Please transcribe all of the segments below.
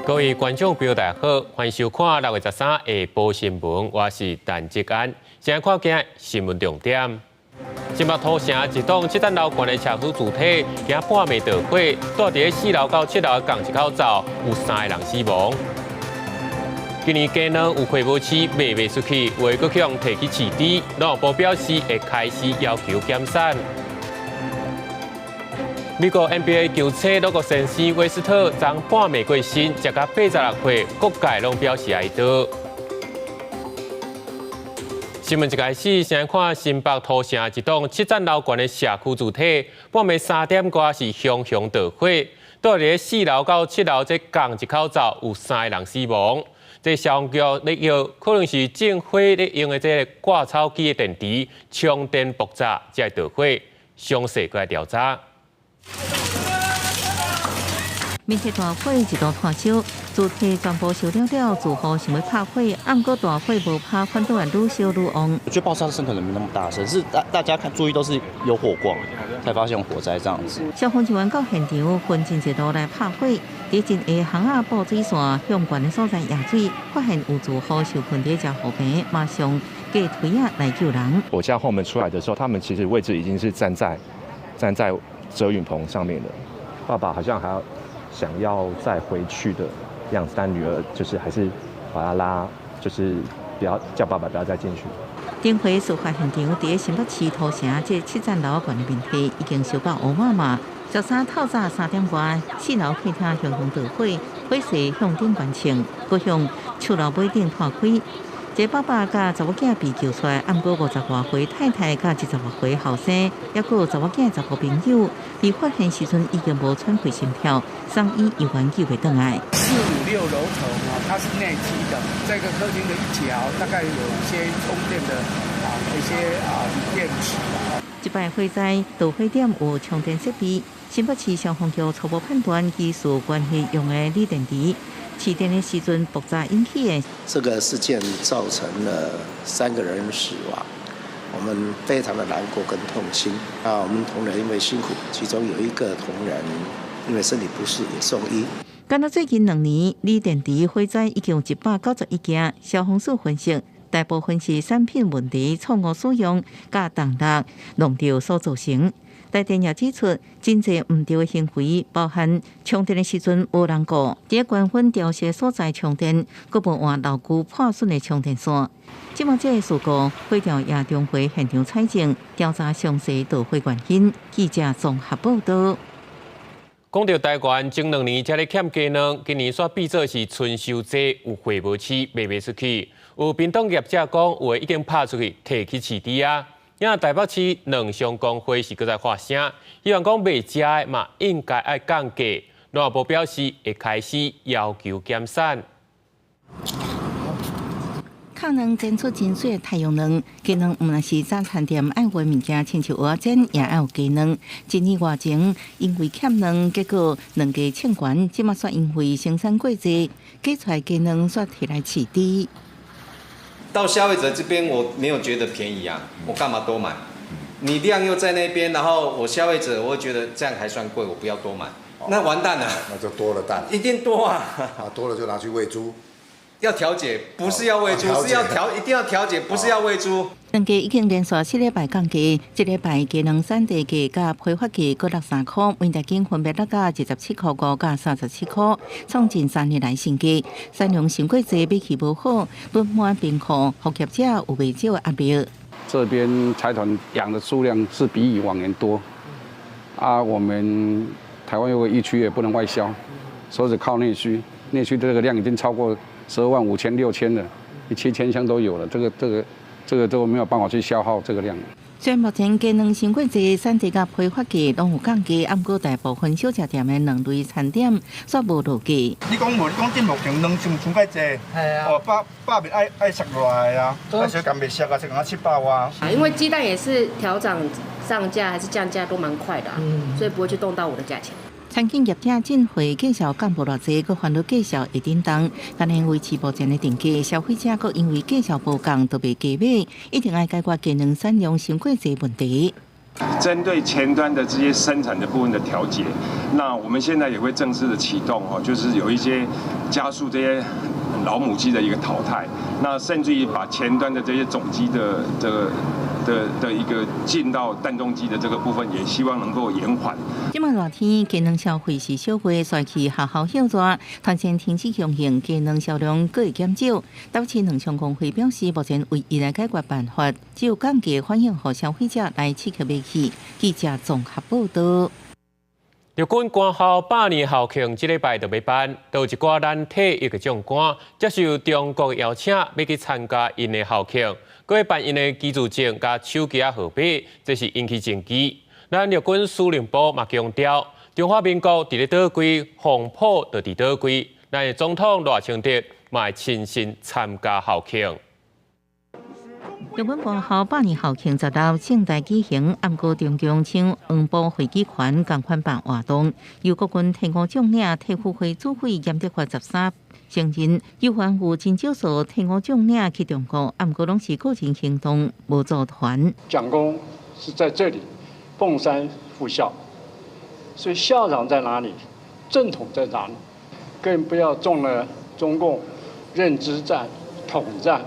各位觀眾朋友，大家好，歡迎收看6月13下晡新聞，我是陳志安。先來看今日新聞重點。新北土城一棟七層樓懸的社區住宅，今半暝著火，住佇四樓到七樓的仝一口灶，有三个人死亡。今年雞卵有貨無市賣袂出去，有的閣予人提去飼豬，農業部表示會開始要求減產。美國 NBA 球星洛國先生威斯特昨半暝過身，時甲86歲，各界攏表示哀悼。新聞一開始，先看新北土城一棟七層樓懸的社區住宅，半暝3點外是熊熊著火，住佇四樓到七樓這仝一口灶有三个人死亡。這消防局咧臆可能是縱火咧用的這个割草機的電池充電爆炸，才會著火。詳細過來調查。面對大火一度湠燒，住宅全部燒了了，住戶想欲拍火，毋過大火無拍，反倒會愈燒愈旺。我覺得爆炸聲可能沒那麼大聲，是大家看注意都是有火光，才發現有火災這樣子。消防人員到現場分真濟路來拍火，佇真下巷仔布水線向懸的所在壓水，發現有住戶受困佇遮護棚，馬上架推仔來救人。我叫後門出來的時候，他們其實位置已經是站在遮雨棚上面了。爸爸好像還要想要再回去的樣子，但女兒就是還是把他拉，就是不要叫爸爸不要再進去。頂回事發現場佇新北市土城這七層樓懸的面體已經燒到烏麻麻。13透早3點外，四樓客廳熊熊著火，火勢向頂懸衝，閣向厝樓尾頂拖開。這爸爸佮查某囝被救出來，毋過50外歲太太佮70外歲後生，猶閣有查某囝十個朋友，佇發現時陣已經無喘氣心跳，送醫猶原救袂轉來。四五六樓層啊，它是內積的，在個客廳的一角，大概有一些充電的啊一些啊鋰電池啊。這擺火災導火點有充電設備，新北市消防局初步判斷，技術關係用的鋰電池。市電的時陣爆炸引起的。這個事件造成了三個人死亡，我們非常的難過跟痛心。啊，我們同仁因為辛苦，其中有一個同仁因為身體不適也送醫。敢若最近2年，鋰電池火災已經有191件。消防署分析，大部分是產品問題、錯誤使用、佮動力弄著所造成。台電也指出，真濟毋對的行為，包含充電的時陣無人顧，佇關分調設所在充電，閣無換老舊破損的充電線。這馬這个事故，火調也重回現場採證，調查詳細導火原因。記者綜合報道。講到台灣前2年才咧欠雞卵，今年煞變做是春收季，有貨無市，賣袂出去。有便當業者講，有的已經拍出去，提去飼豬仔。因台北市卵商公會是閣再發聲，希望講賣食的嘛應該愛降價。農業部表示會開始要求減產。敲卵煎出真媠的太陽卵，雞卵毋但是早餐店愛用的物件，親像蚵仔煎也愛有雞卵。一年外前因為欠卵，結果卵價衝懸，這馬煞因為生產過濟，加出來雞卵煞提來飼豬。到消費者這邊，我沒有覺得便宜啊，我幹嘛多買？你量又在那邊，然後我消費者，我會覺得這樣還算貴，我不要多買，那完蛋了。那就多了蛋。一定多啊。啊，多了就拿去餵豬。要調節，不是要餵豬，是要調，一定要調節，不是要餵豬。卵價已經連續4禮拜降價，這禮拜雞卵產地價佮批發價各落3塊，每公斤分別落到27.5塊佮37塊，創近3年來新低。產量傷過濟，買氣無好，囤滿冰庫，予業者有袂少的壓力。這邊財團養的數量是比以往年多，啊，我們台灣有個疫區也不能外銷，所以靠內需，內需這個量已經超過12萬5千6千了，7000箱都有了，這個都沒有辦法去消耗這個量。雖然目前雞卵傷過濟，產地佮批發價攏有降價，毋過大部分小食店的卵類餐點煞無落價。你講無？你講這目前卵傷傷過濟，哦，百物愛殺落來啊，愛小共袂殺啊，殺共700外。啊，因為雞蛋也是調漲上架還是降價都蠻快的，所以不會去動到我的價錢。餐飲業者進貨價數降無偌濟，閣煩惱價數會振動，但係維持目前的定價，消費者閣因為價數無仝，就袂加買，一定愛解決雞卵產量傷過濟問題。針對前端的這些生產的部分的調節，那我們現在也會正式的啟動哦，就是有一些加速這些老母機的一個淘汰，那甚至於把前端的這些總機的一個進到蛋中機的這個部分，也希望能夠延緩。這擺熱天，雞卵消費是小月衰去學校歇熱，團線停止供應，雞卵銷量閣會減少。台北市卵商公會表示，目前唯一的解決辦法，只有降價反映予消費者來刺激買氣。記者綜合報導。陸軍官校百年校慶，這禮拜就欲辦，就有一寡咱退役的將官接受中國邀請，欲去參加𪜶的校慶，閣欲辦𪜶的居住證佮手機仔號碼，這是引起爭議。咱陸軍司令部嘛強調，中華民國佇咧佗位，黃埔就佇佗位。咱的總統賴清德嘛會親身參加校慶。陸軍官校百年校慶16盛大舉行，毋過中共搶黃埔飛機權仝款辦活動，由國軍退伍將領退輔會主委嚴德發13承認，有關有真少數退伍將領去中國，毋過攏是個人行動，無組團。蔣公是在這裡鳳山復校，所以校長在哪裡，正統在哪裡，更不要中了中共認知戰、統戰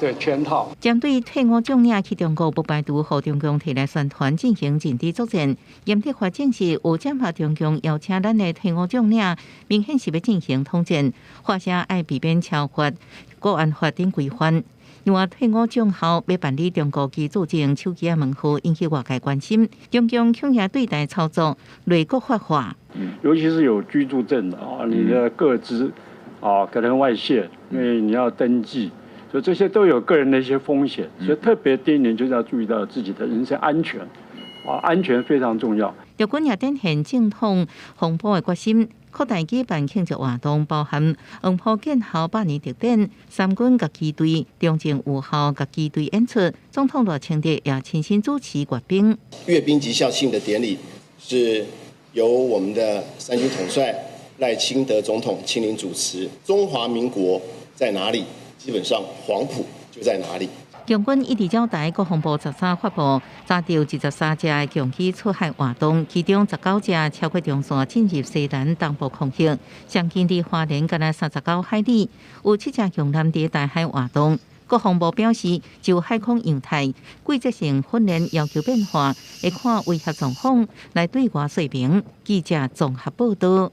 的圈套。針對退伍將領去中國，不排除予中共提來宣傳進行認知作戰。嚴德發證實有接獲中共邀請咱的退伍將領，明顯是欲進行統戰，發聲愛避免超越國安法等規範。另外，退伍將校欲辦理中國居住證、手機仔門號，引起外界關心。中共恐嚇對台操作，類國法化。尤其是有居住證的啊，你的個資啊可能外洩，因為你要登記。所以這些都有個人的一些風險，所以特別第一年就是要注意到自己的人身安全，啊，安全非常重要。陸軍也展現正統防波的決心，擴大舉辦慶祝活動，包含黃埔建校百年特典、三軍佮機隊、中正武校佮機隊演出，總統賴清德也親身主持閱兵。閱兵及校慶的典禮是由我們的三軍統帥賴清德總統親臨主持。中華民國在哪裡？基本上黃埔就在哪裡。共軍一直交代國防部13發布，查著23架共機出海活動，其中19架超過中線進入西南東部空域，相近佇花蓮敢若39海里，有七架共艦佇台海活動。國防部表示，就海空樣態、季節性訓練要求變化，會看威脅狀況來對外說明。記者綜合報導。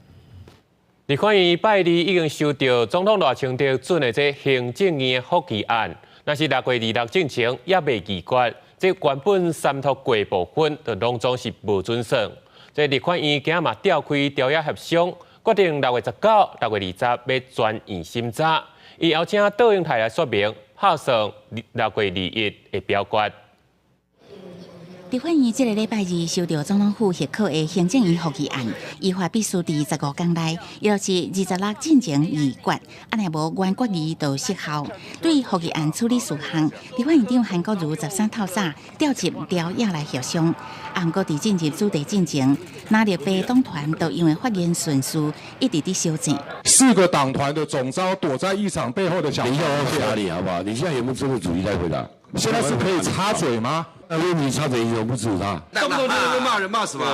立法院拜二已經收到總統賴清德准的這行政院的覆議案，若是6月26進前猶未議決，這原本三讀過部分就攏總是無準算。這立法院今仔嘛召開朝野協商，決定6月19、6月20欲全院審查，伊邀請卓榮泰來說明，拍算6月21會表決。立法院這个禮拜二收到總統府核可的行政院覆議案，依法必須佇15工內，也就是26進前議決，按呢無原決議就失效。對覆議案處理事項，立法院長韓國瑜13透早召集朝野來協商，啊，毋過佇進入主題進前，藍綠白黨團都因為發言順序一直佇相爭。四個黨團的總召躲在議場背後的小等一下，我回答你好不好？你現在有沒有這個主意在回答？現在是可以插嘴嗎？那問你插嘴，我不阻止他。動不動就罵人罵什麼？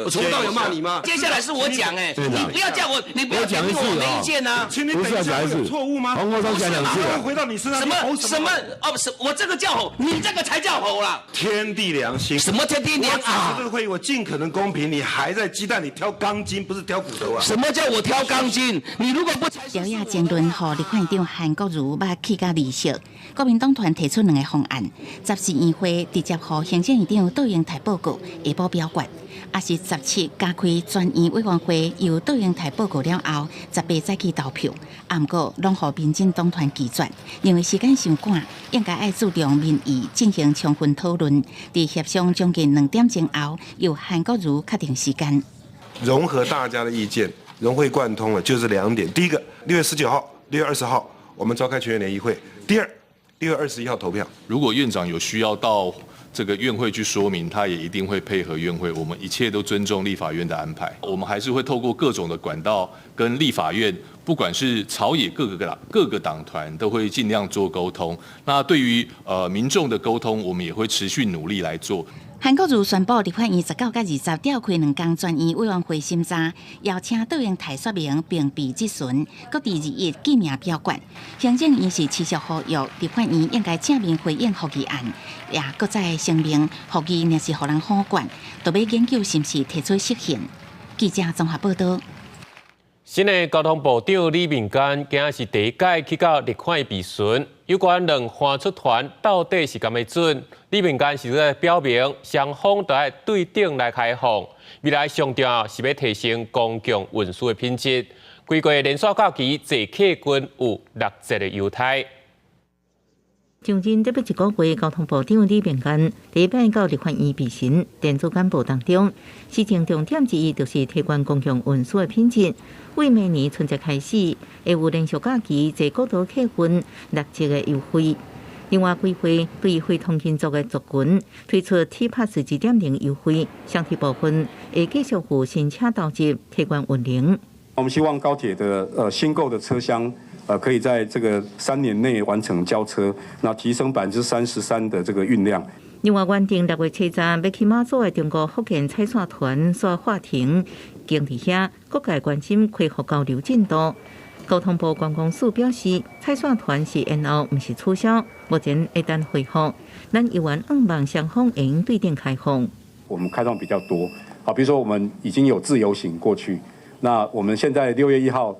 我從頭到尾罵你嗎？接下來是我講哎，你不要叫我，你不要講我沒意見啊。請你等一下，有錯誤嗎？黃國昌講兩次。回到你身上。什麼什麼？哦，是我這個叫吼，你這個才叫吼啦。天地良心。什麼天地良心？我這個會議我盡可能公平，你還在雞蛋裡挑鋼筋，不是挑骨頭啊？什麼叫我挑鋼筋？你如果不朝野爭論，予立法院長韓國瑜肉氣甲離席。國民黨團提出兩個方案，14院會直接予行政院長卓榮泰報告，下晡表決；抑是17加開全院委員會，由卓榮泰報告了後，18再去投票。啊，毋過攏予民進黨團拒絕，認為時間傷趕，應該愛注重民意，進行充分討論。佇協商將近2點鐘後，由韓國瑜確定時間。融合大家的意見，融會貫通了，就是兩點。第一個，6月19號、6月20號，我們召開全院聯誼會。第二，6月21號投票。如果院長有需要到這個院會去說明，他也一定會配合院會。我們一切都尊重立法院的安排，我們還是會透過各種的管道跟立法院，不管是朝野各個黨團，都會盡量做溝通。那對於民眾的溝通，我們也會持續努力來做。韓國瑜宣布立法院19佮20調開2工全院委員會審查，邀請卓榮泰說明並備質詢，閣佇21記名表決。行政院是持續呼籲立法院應該正面回應復議案，也閣再聲明復議若是予人否決，就欲研究是毋是提出釋憲。記者綜合報道。新的交通部長李明堅今仔是第一擺去到立法院備詢，有關兩番出團到底是敢會準？李明堅是咧表明，雙方都愛對等來開放，未來上重要是欲提升公共運輸的品質。規個連續假期坐客運有6折的優待。上任得欲一個月，交通部長李明堅第一擺到立法院備詢，電子簡報當中，施政重點之一就是提懸公共運輸的品質。為明年春節開始，會有連續假期坐國道客運6折的優惠。另外，規劃對非通勤族的族群推出 T Pass 2.0優惠，雙鐵部分會繼續有新車投入提懸運能。我們希望高鐵的新購的車廂，可以在這個3年內完成交車，那提升33%的這個運量。另外，原定6月7日欲去馬祖的中國福建採線團煞喊停，經佇遐各界關心恢復交流進度。交通部觀光署表示，採線團是延後，毋是取消，目前會等恢復。咱猶原向望雙方會用對等開放。我們開放比較多，好，比如說我們已經有自由行過去，那我們現在6月1號，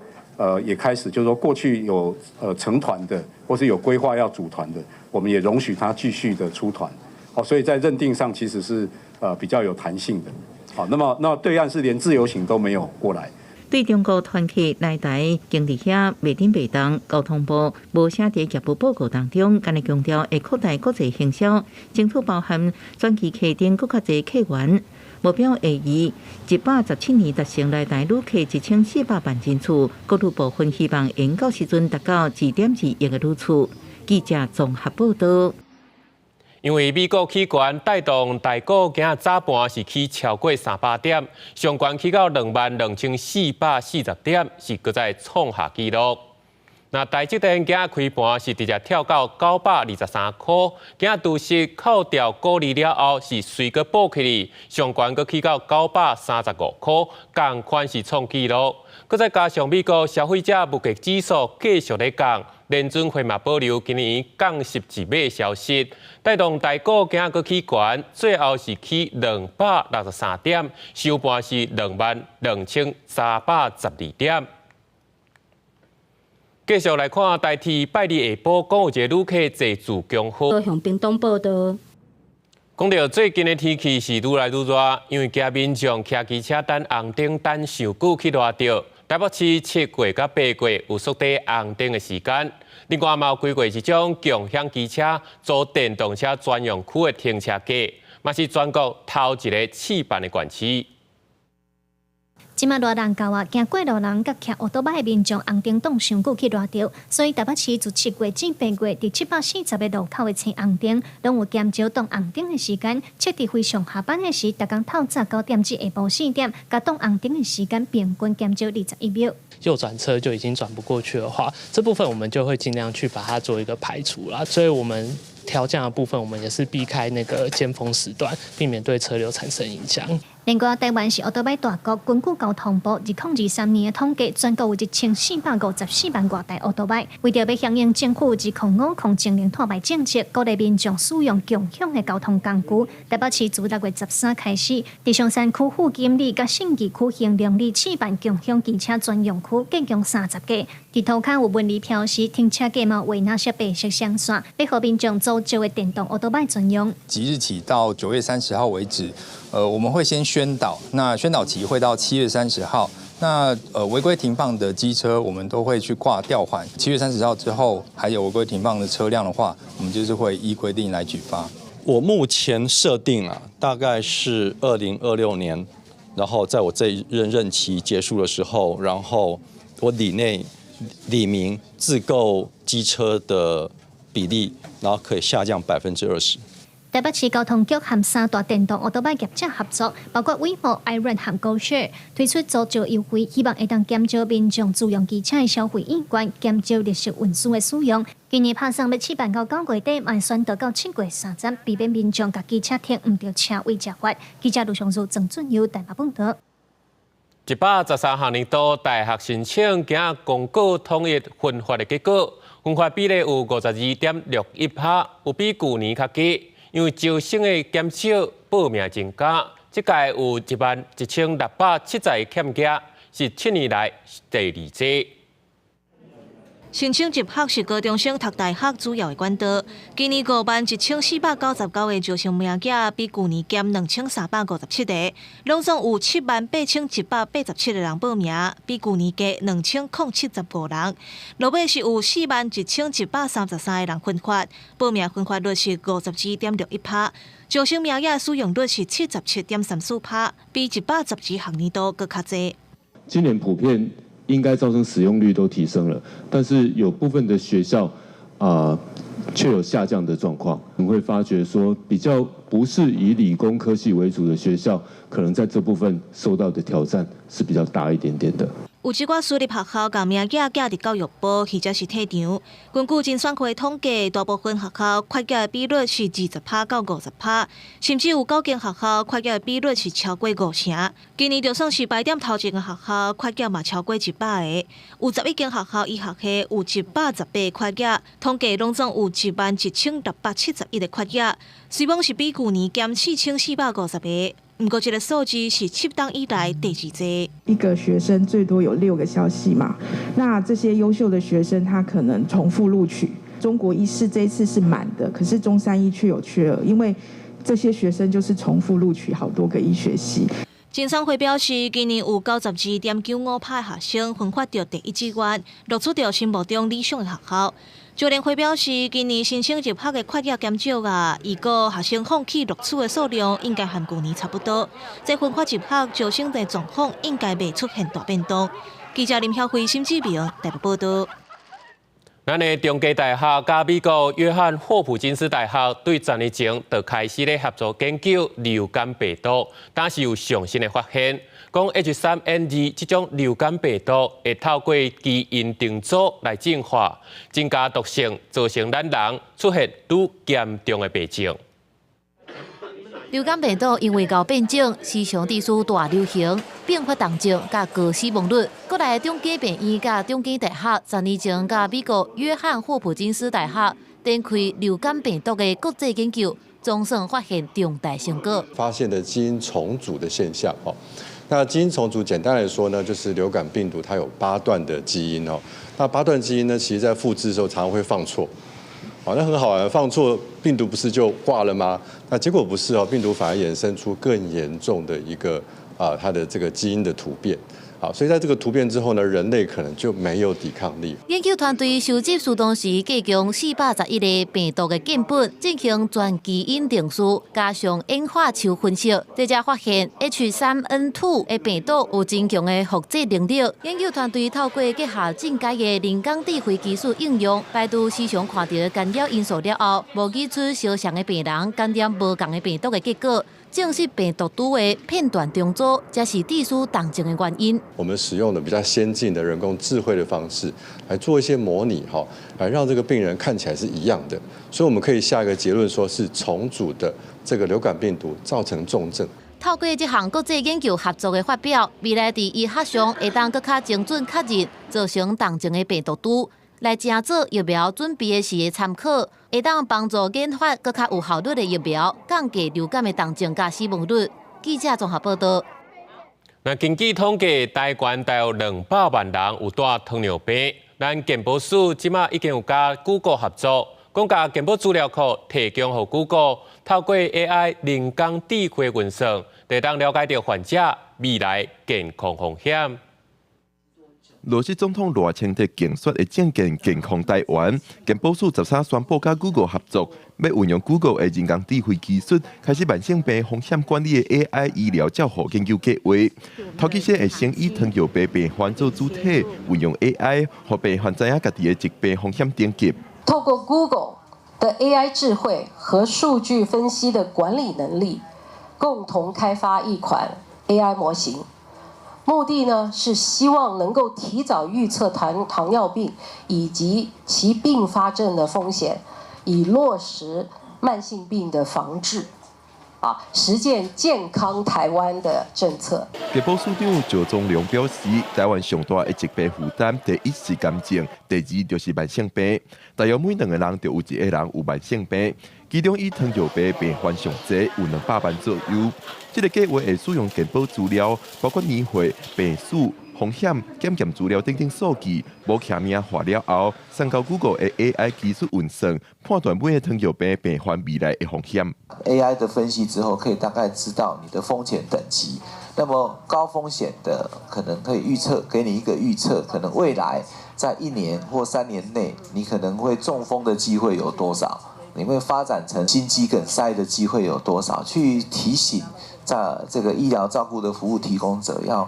也開始，就是說過去有成團的，或是有規劃要組團的，我們也容許他繼續的出團。哦，所以在認定上其實是比較有彈性的。好，那麼那對岸是連自由行都沒有過來。對中國團客來台，經佇遐袂振袂動，交通部無寫佇業務報告當中，干焦強調會擴大國際行銷，爭取包含轉機客等閣較濟客源。目標會以117年達成來台旅客1400萬人次，國旅部分希望會到時陣達到2.2億个旅次。記者綜合報道。因為美國起懸帶動台股今仔早盤是起超過300點，上懸起到22,440點，是閣再創下紀錄。那台積電今仔開盤是直接跳到923塊，今仔除息扣掉股利了後，是隨閣補起來，上懸閣起到935塊，仝款是創紀錄。閣再加上美國消費者物價指數繼續咧降，聯準會嘛保留今年降息一碼消息，帶動台股今仔閣起懸，最後是起263點，收盤是22,312點。繼續來看台鐵拜二下晡，講有一个旅客坐自強號。向屏東報道。講到最近的天氣是愈來愈熱，因為驚民眾騎機車等紅燈等傷久去熱著。台北市7月佮8月有縮短紅燈的時間，另外嘛有規劃一種共享機車租電動車專用區的停車格，嘛是全國頭一個試辦的縣市。這馬熱人到啊，驚過路人佮騎烏多擺的民眾紅燈擋傷久去熱著，所以台北市自7月至8月，佇740个路口的青紅燈，攏有減少擋紅燈的時間，設佇非上下班的時，逐工透早9點至下晡4點，共擋紅燈的時間平均減少21秒。右轉車就已經轉不過去的話，這部分我們就會盡量去把它做一個排除啦。所以我們調降的部分，我們也是避開那個尖峰時段，避免對車流產生影響。另外，台灣是烏多擺大國，根據交通部2023年的統計，全國有1454萬外台烏多擺。為著欲響應政府2050淨零碳排政策，鼓勵民眾使用共享的交通工具。台北市自6月13開始，佇松山區富錦里佮信義區興隆里試辦共享機車專用區，共共30個。佇塗跤有文字標示，停車格嘛畫藍色白色雙線，欲予民眾租借的電動烏多擺專用。即日起到9月30號為止，我們會先宣導，那宣導期會到7月30號。那違規停放的機車，我們都會去掛吊環。7月30號之後，還有違規停放的車輛的話，我們就是會依規定來舉發。我目前設定啊，大概是2026年，然後在我這一任任期結束的時候，然後我里內里民自購機車的比例，然後可以下降20%。台北市交通局和三大電動歐多擺業者合作，包括 WeMo、iRent 和 GoShare，推出租借優惠，希望會當減少民眾自用機車的消費意願，減少綠色運輸的使用。今年拍算欲試辦到9月底，嘛宣導到7月30，避免民眾共機車停毋著車位食罰。記者盧尚如、鄭俊佑台北報導。113學年度大學申請今仔公告統一分發的結果，分發比例有52.61%，有比舊年較低。因為招生的減少，報名增加，這屆有11,670個欠額，是7年來第二濟。申請入學是高中生讀大學主要的管道。今年51,499個招生名額，比舊年減2,357個，攏總有78,187個人報名，比舊年加2,075人。落尾是有41,133個人分發，報名分發率是52.61%，招生名額使用率是77.34%，比112學年度閣較濟。今年普遍應該招生使用率都提升了，但是有部分的學校啊，卻有下降的狀況。你會發覺說，比較不是以理工科系為主的學校，可能在這部分受到的挑戰是比較大一點點的。有一寡私立學校共名額寄佇教育部，或者是退場。根據甄選會統計，大部分學校缺額的比率是20%到50%，甚至有九間學校缺額的比率是超過五成。今年就算是排佇頭前的學校，缺額嘛超過100個，有11間學校醫學系有118個缺額，統計攏總有11,671個缺額，雖罔是比舊年減4,450個。毋過，這個數字是7冬以來第二濟。一個學生最多有6個校系嘛，那這些優秀的學生，他可能重複錄取。中國醫師這一次是滿的，可是中山醫卻有缺額，因為這些學生就是重複錄取好多個醫學系。甄選會表示，今年有92.95%學生分發到第一志願，錄取到心目中理想的學校。招聯會表示，今年申請入學的缺額減少啊，預估學生放棄錄取的數量應該和舊年差不多。這分發入學招生的狀況應該袂出現大變動。記者林曉慧、沈志明台北報導。咱的中繼大學佮美國約翰霍普金斯大學對10年前就開始咧合作研究流感病毒，但是有上新的發現，講 H3N2這種流感病毒會透過基因重組來進化，增加毒性，造成咱人出現愈嚴重的病症。流感病毒因為𠢕變種，時常致使大流行、併發重症佮高死亡率。國內中繼病院佮中興大學10年前佮美國約翰霍普金斯大學展開流感病毒的國際研究，總算發現重大成果。發現的基因重組的現象，哦，那基因重組簡單來說呢，就是流感病毒它有八段的基因哦，那八段基因呢，其實在複製的時候常常會放錯。好，那很好玩，放錯病毒不是就掛了嗎？那結果不是哦，病毒反而衍生出更嚴重的一個啊，它的這個基因的突變。好，所以在這個突變之後呢，人類可能就沒有抵抗力。研究團隊收集蘇東時計共411個病毒的樣本，進行全基因定序，加上演化樹分析，這才發現 H3N2 的病毒有真強的複製能力。研究團隊透過結合進階的人工智慧技術應用，排除時常看著的干擾因素了後，模擬出相像的病人感染無仝的病毒的結果，證實病毒株的片段重組，才是致使重症的原因。我們使用的比較先進的人工智慧的方式來做一些模擬，哈，來讓這個病人看起來是一樣的，所以我們可以下一個結論，說是重組的這個流感病毒造成重症。透過這項國際研究合作的發表，未來佇醫學上會當閣較精準確認造成重症的病毒株，來成做疫苗準備的時的參考，會當幫助研發閣較有效率的疫苗，降低流感的重症佮死亡率。記者綜合報導。那根據統計，台灣大約200萬人有帶糖尿病。咱健保署這馬已經有佮 Google 合作，講共健保資料庫提供予 Google，透過 AI 人工智慧運算，就當了解著患者未來健康風險。落實總統賴清德競選的政見健康台灣，健保署13宣布佮 Google 合作，欲運用 Google 的人工智慧技術，開始慢性病風險管理的 AI 醫療照護研究計劃。頭幾先會先以糖尿病病患做主體，運用 AI，予病患知影家己的疾病風險等級。透過 Google 的 AI 智慧和數據分析的管理能力，共同開發一款 AI 模型。目的呢是希望能夠提早預測糖尿病以及其併發症的風險，以落實慢性病的防治，實踐健康台灣的政策。健保署長趙宗龍表示，台灣上大的疾病負擔，第一是癌症，第二就是慢性病。大約每兩個人就有一個人有慢性病，其中以糖尿病病患上濟，有200萬左右。這個計劃會使用健保資料，包括年歲、病史、風險、檢驗資料等等數據，無簽名化了後，送交 Google 的 AI 技術運算，判斷每個糖尿病病患未來的風險。 AI 的分析之後，可以大概知道你的風險等級。那麼高風險的可能可以預測，給你一個預測，可能未來在1年或3年內，你可能會中風的機會有多少？你會發展成心肌梗塞的機會有多少？去提醒在這個醫療照顧的服務提供者要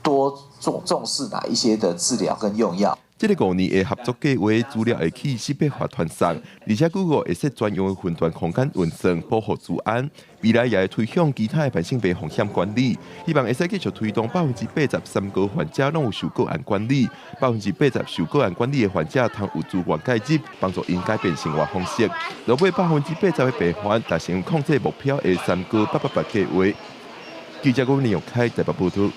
多重視哪一些的治療跟用藥。這個5年的合作計劃資料會去識別化傳送，而且 Google 會設專用的雲端空間運算保護資安。未來也會推向其他的慢性病風險管理，希望會使繼續推動80%三高患者攏有受個案管理，80%受個案管理的患者通有資源介入，幫助𪜶改變生活方式。落尾80%的病患達成控制目標的三高888計劃。記者郭林玉開台北報道。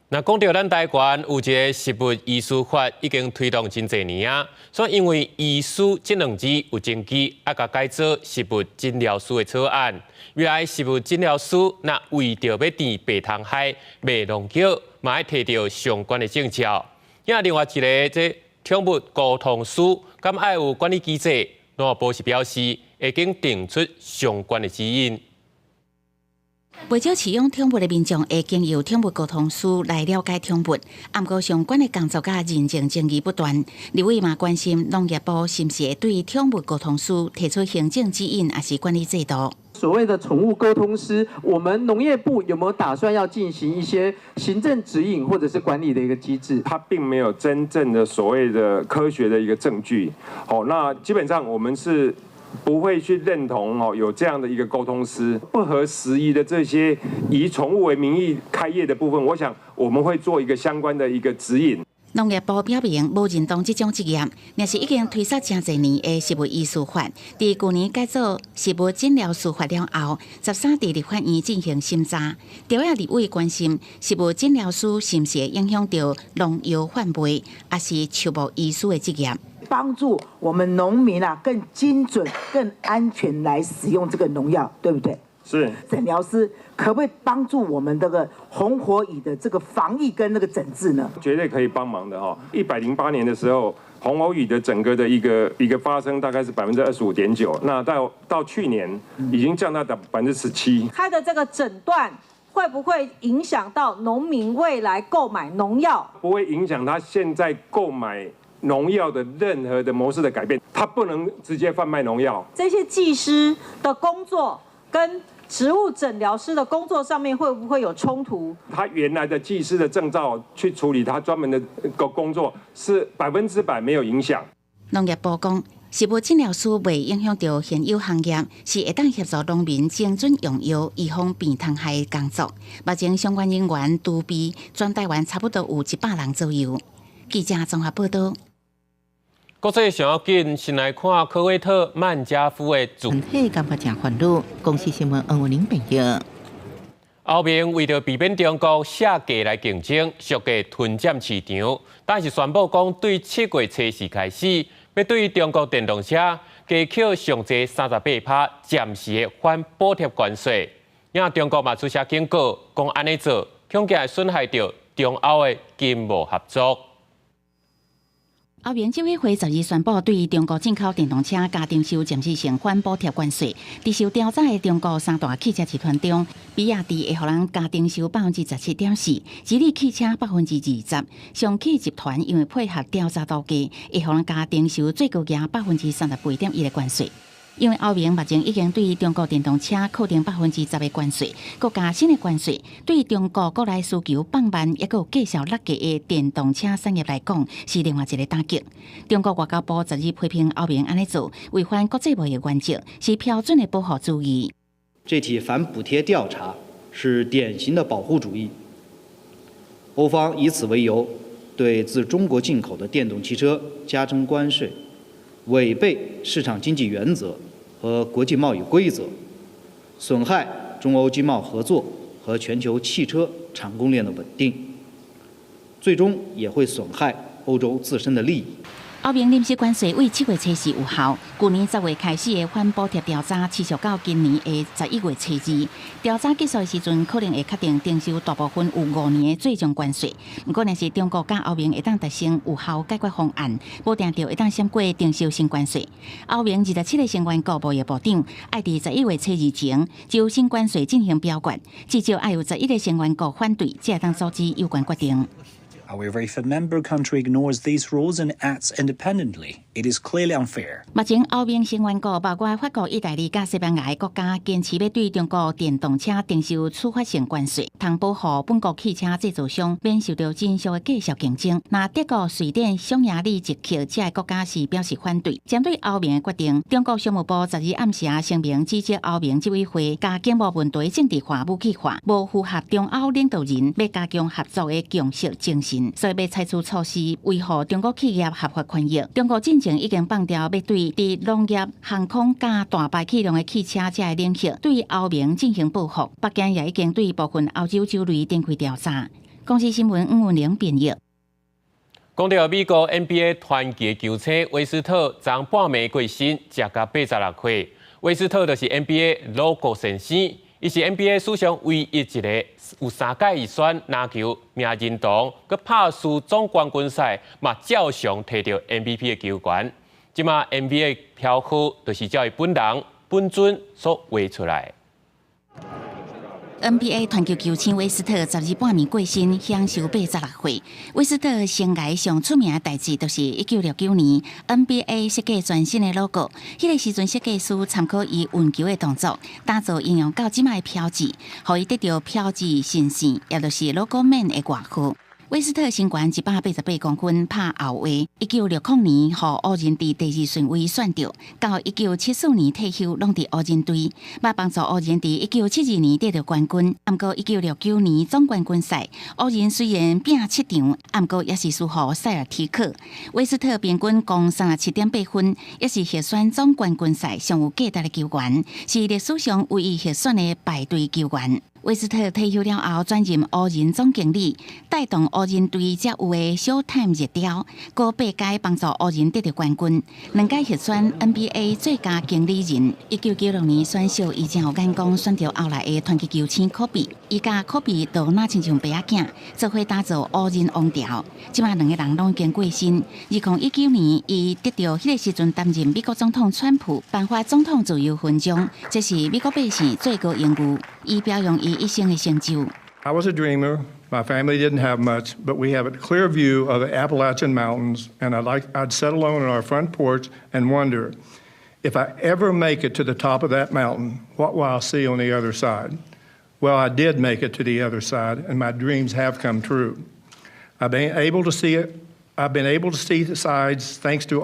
那講到咱台灣有一个食物醫師法已經推動真濟年啊，所以因為醫師這兩字有爭議，愛共改做食物診療師的草案。未來食物診療師若為著欲治白蟲害、賣農藥，嘛愛提著相關的證照。另外一个這寵物溝通師，敢愛有管理機制？農業部是表示，已經定出相關的指引。袂少飼養寵物的民眾會經由寵物溝通師來了解寵物，毋過相關的工作佮認證爭議不斷。立委嘛關心農業部是毋是會對寵物溝通師提出行政指引，抑是管理制度？所謂的寵物溝通師，我們農業部有沒有打算要進行一些行政指引或者是管理的一個機制？它並沒有真正的所謂的科學的一個證據。好，那基本上我們是不會去認同哦，有這樣的一個溝通師不合時宜的這些以寵物為名義開業的部分，我想我們會做一個相關的一個指引。農業部表明無認同這種職業，若是已經推捒誠濟年的食物醫師法，佇舊年改做食物診療師法了後，13佇立法院進行審查。朝野立委關心食物診療師是毋是會影響著農藥販賣，抑是畜牧醫師的職業？幫助我們農民啊，更精準、更安全來使用這個農藥，對不對？是。診療師可不可以幫助我們這個紅火蟻的這個防疫跟那個診治呢？絕對可以幫忙的哈。108年的時候，紅火蟻的整個的一個發生大概是25.9%，那到去年已經降到17%。開的這個診斷會不會影響到農民未來購買農藥？不會影響他現在購買農藥的任何的模式的改變，他不能直接販賣農藥。這些技師的工作跟植物診療師的工作上面會不會有衝突？他原來的技師的證照去處理他專門的個工作是100%沒有影響。農業部講，食物診療師袂影響著現有行業，是會當協助農民精準用藥、預防病蟲害的工作。目前相關人員儲備全台灣差不多有100人左右。記者綜合報道。國際上要緊，先來看科威特曼加夫的全體感覺誠煩惱。公視新聞黃文玲編譯。歐盟為著避免中國下價來競爭，俗價吞佔市場，但是宣布講，對7月初4開始，欲對中國電動車加扣上濟38%暫時的反補貼關稅。因中國嘛出聲警告，講按呢做，恐驚會損害著中歐的經貿合作。歐盟執委會12宣布對中國進口電動車加徵收暫時性反補貼關稅。佇受調查的中國三大汽車集團中，比亞迪會予人加徵收17.4%，吉利汽車20%，上汽集團因為配合調查度計，會予人加徵收最高額38.1%的關稅。因為歐盟目前已經對中國電動車課徵10%的關稅，閣加新的關稅，對中國國內需求放慢，抑閣有繼續落價的電動車產業來講，是另外一個打擊。中國外交部十日批評歐盟按呢做，違反國際貿易原則，是標準的保護主義。這起反補貼調查是典型的保護主義。歐方以此為由，對自中國進口的電動汽車加徵關稅，違背市場經濟原則和國際貿易規則，損害中歐經貿合作和全球汽車產供鏈的穩定，最終也會損害歐洲自身的利益。歐盟臨時關稅為7月初四有效，舊年10月開始的反補貼調查持續到今年的11月初二。調查結束的時陣，可能會確定徵收大部分有5年的最終關稅。毋過，若是中國佮歐盟會當達成有效解決方案，無定著會當閃過徵收新關稅。歐盟27個成員國貿易部長愛佇11月初二前就新關稅進行表決，至少愛有11個成員國反對，才會當阻止有關決定。 However, if a member country ignores these rules and acts independently, it is clearly unfair. 目前歐盟成員國包括法國、意大利佮西班牙的國家，堅持欲對中國電動車徵收處罰性關稅，通保護本國汽車製造商免受著真俗的價數競爭。若德國、瑞典、匈牙利、捷克這个國家是表示反對。針對歐盟的決定，中國商務部十二暗時聲明指責歐盟執委會共經貿問題政治化、武器化，無符合中歐領導人欲加強合作的共識精神，所以欲採取措施維護中國企業合法權益。中國進前已經放調欲對佇農業、航空佮大排氣量的汽車這个領域對歐盟進行報復。北京也已經對部分歐洲酒類展開調查。公視新聞吳文玲編譯。講到美國 NBA 傳奇球星威斯特，昨半暝過身，食甲86歲。威斯特就是 NBA logo 先生，伊是 NBA 史上唯一一个有三屆入選籃球名人堂，閣拍輸總冠軍賽，嘛照常提著 MVP 的球員。這馬 NBA 標號就是照伊本人本尊所畫出來。 NBA 傳奇球星威斯特十二半暝過身，享壽86歲。威斯特生涯上出名的代誌，就是1969年 NBA 設計全新的 logo。彼个時陣設計師參考伊運球的動作，打造應用到這馬的標誌，予伊得著標誌神聖，也就是 logo man 的外號。威斯特身懸188公分，拍後衛。1960年，予湖人佇第二順位選著，到1974年退休，攏佇湖人隊，捌幫助湖人佇1972年得著冠軍。毋過1969年總冠軍賽，湖人雖然拚7場，毋過也是輸予塞爾提克。威斯特平均攻37.8分，也是獲選總冠軍賽上有價值的球員，是歷史上唯一獲選的敗隊球員。威斯特退休了後，轉任湖人總經理，帶動湖人隊才有的 Showtime 熱潮，閣八屆幫助湖人得著冠軍，兩屆獲選 NBA 最佳經理人。1996年選秀，伊真有眼光，選著後來的傳奇球星科比，伊佮科比就若親像爸仔囝，做伙打造湖人王朝。這馬兩個人攏已經過身。2019年，伊得著彼个時陣擔任美國總統川普頒發總統自由勳章，這是美國百姓最高榮譽。伊表揚伊一生的成就。 I was a dreamer. My family didn't have much, but we have a clear view of the Appalachian Mountains, and I'd sit alone on our front porch and wonder, if I ever make it to the top of that mountain, what will I see on the other side? Well, I did make it to the other side, and my dreams have come true. I've been able to see it. I've been able to see the sides thanks to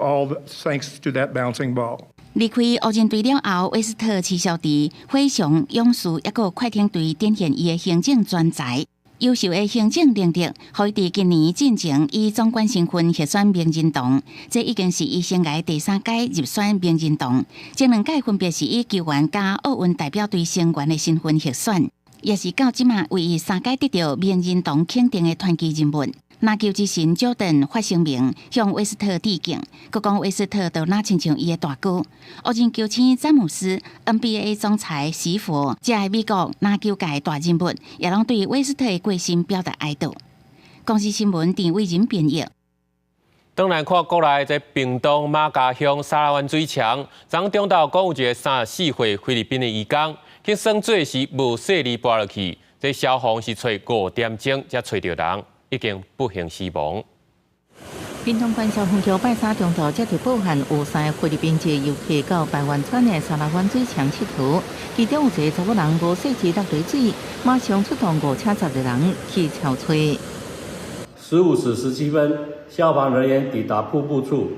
that bouncing ball. 離開湖人隊了後，威斯特持續佇灰熊、勇士抑閣快艇隊展現伊的行政專才。優秀的行政能力，予伊佇今年進前以總管身份獲選名人堂，這已經是伊生涯第三屆入選名人堂。前兩屆分別是以球員佮奧運代表隊成員的身份獲選，也是到這馬唯一三屆得著名人堂肯定的傳奇人物。籃球之神喬丹發聲明向威斯特致敬，閣講威斯特就若親像伊的大哥。湖人球星詹姆斯、NBA 總裁史佛，這个美國籃球界大人物，也攏對威斯特的過身表達哀悼。公視新聞陳偉仁編譯。轉來看國內在屏東瑪家鄉沙拉灣水牆，昨中晝講有一个34歲菲律賓的移工，去耍水時無細膩跋落去，這消防是揣5點鐘才揣著人。已經不幸死亡。屏東縣消防局拜三中晝接到報案，有三个菲律賓籍遊客到排灣村的沙拉灣水牆𨑨迌，其中有一个查某人無細緻落佇水，馬上出動五車十个人去搜揣。15時17分，消防人員抵達瀑布處。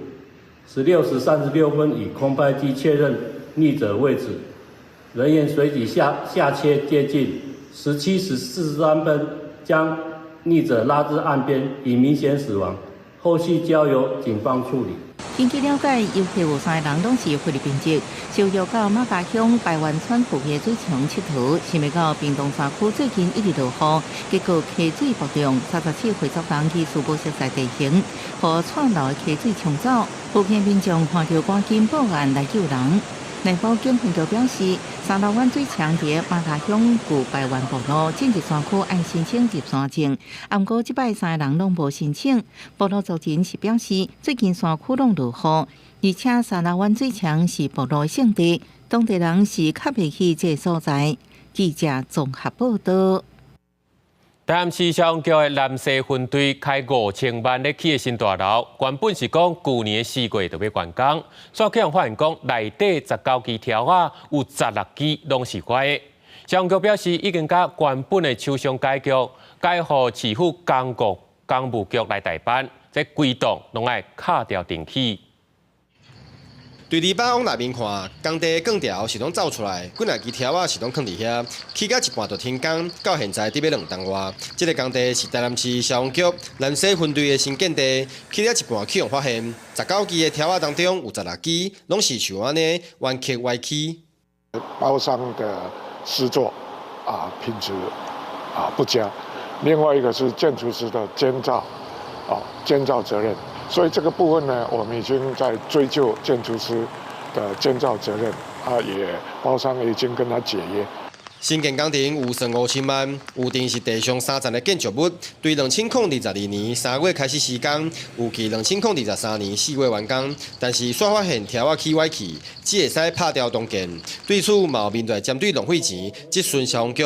16時36分，以空拍機確認溺者位置，人員隨即下切接近。17時43分，將溺者拉至岸邊，已明顯死亡。後續交由警方處理。根據了解，遊客有三个人攏是菲律賓籍，受邀到馬家鄉排灣村附近水牆𨑨迌，想袂到屏東山區最近一直落雨，結果溪水暴漲，37歲族人去事無熟悉地形，予串流的溪水沖走。附近民眾看著趕緊報案來救人。內埔警分局表示，沙撈灣水牆佇馬家鄉舊排灣部落進入山區愛申請入山證，毋過這擺三个人攏無申請。部落族人是表示，最近山區攏落雨，而且沙撈灣水牆是部落聖地，當地人是較袂去這个所在。記者綜合報道。台南市消防局的南勢分隊開5000萬咧起的新大樓，原本是講舊年4月就欲完工，煞去予發現講內底19支柱仔，有16支攏是歪的。消防局表示，已經共原本的廠商解約，改予市府工務局來代辦，這規棟攏愛敲掉重起。對籬板往內面看，工地的鋼條是攏走出來，幾若支柱仔是攏囥佇遐，起到一半就停工，到現在得欲兩冬外。這个工地是台南市消防局南勢分隊的新建地，起了一半去予發現，19支的柱仔當中有16支攏是像按呢彎曲歪曲。包商的施作啊品質啊不佳，另外一個是建築師的監造責任。所以這個部分呢，我們已經在追究建築師的監造責任，啊，也包商已經跟他解約。新建工程預算5000萬，預定是地上3層的建築物，對2022年3月開始施工，預計2023年4月完工。但是煞發現柱仔起歪去，只會使拍掉重建。對此，嘛有民眾針對浪費錢，質詢消防局。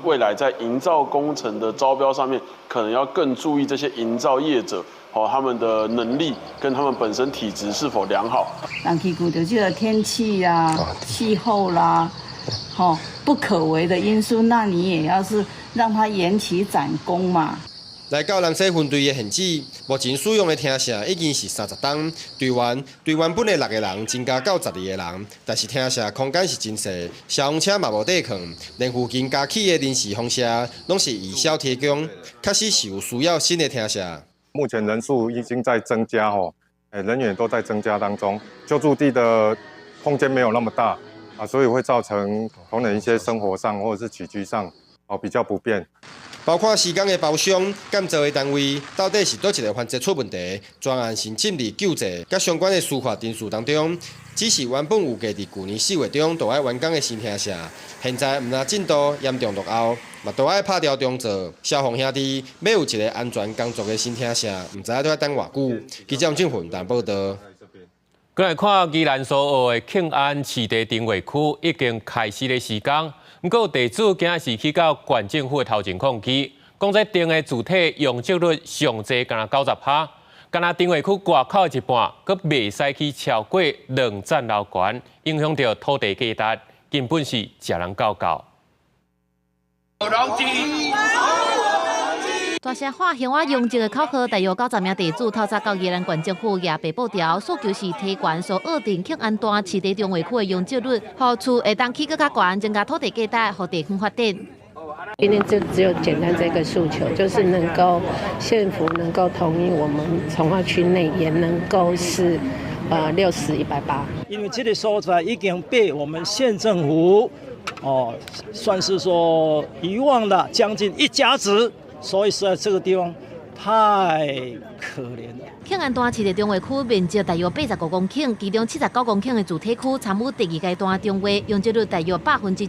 未來在營造工程的招標上面，可能要更注意這些營造業者。哦，他們的能力跟他們本身體質是否良好？人去顧著這个天氣呀、氣候啦，吼不可為的因素，那你也要是讓它延期展工嘛。來到南勢分隊的現址，目前使用的廳舍已經是30冬，隊員本來六個人增加到12個人，但是廳舍空間是真細，消防車嘛無地囥，連附近加起的臨時房舍攏是義消提供，確實是有需要新的廳舍。目前人數已經在增加哦，人員都在增加當中，救助地的空間沒有那麼大啊，所以會造成同仁一些生活上或者是起居上哦比較不便。包括施工的包商、建造的單位，到底是佗一个環節出問題？專案是進入救濟佮相關的司法程序當中，只是原本預計佇舊年4月中就愛完工的新廳舍，現在毋但進度嚴重落後，嘛都愛拍掉重做。消防兄弟欲有一个安全工作的新廳舍，毋知影著愛等偌久。記者鄭雲台報道。過來看宜蘭蘇澳的慶安市地重劃區已經開始咧施工，毋過地主今仔是去到縣政府的頭前抗議，講這地的主體容積率上濟干焦90%，干焦重劃區外口的一半，閣袂使起超過兩層樓懸，影響著土地價值，根本是食人教教。大聲喊鄉仔容積的口號，大約90名地主透早到宜蘭縣政府舉白布條，訴求是提懸所約定慶安段市地重劃區的容積率，予厝會當起閣較懸，增加土地價值，予地方發展。今天就只有簡單這個訴求，就是能夠縣府能夠同意我們重劃區內也能夠是60、180。因為這個所在已經被我們縣政府哦，算是說遺忘了將近一甲子。所以實在這個地方太可憐了。慶安段市地重劃區面積大約85公頃，其中79公頃的住宅區參與第二階段重劃，容積率大約120%。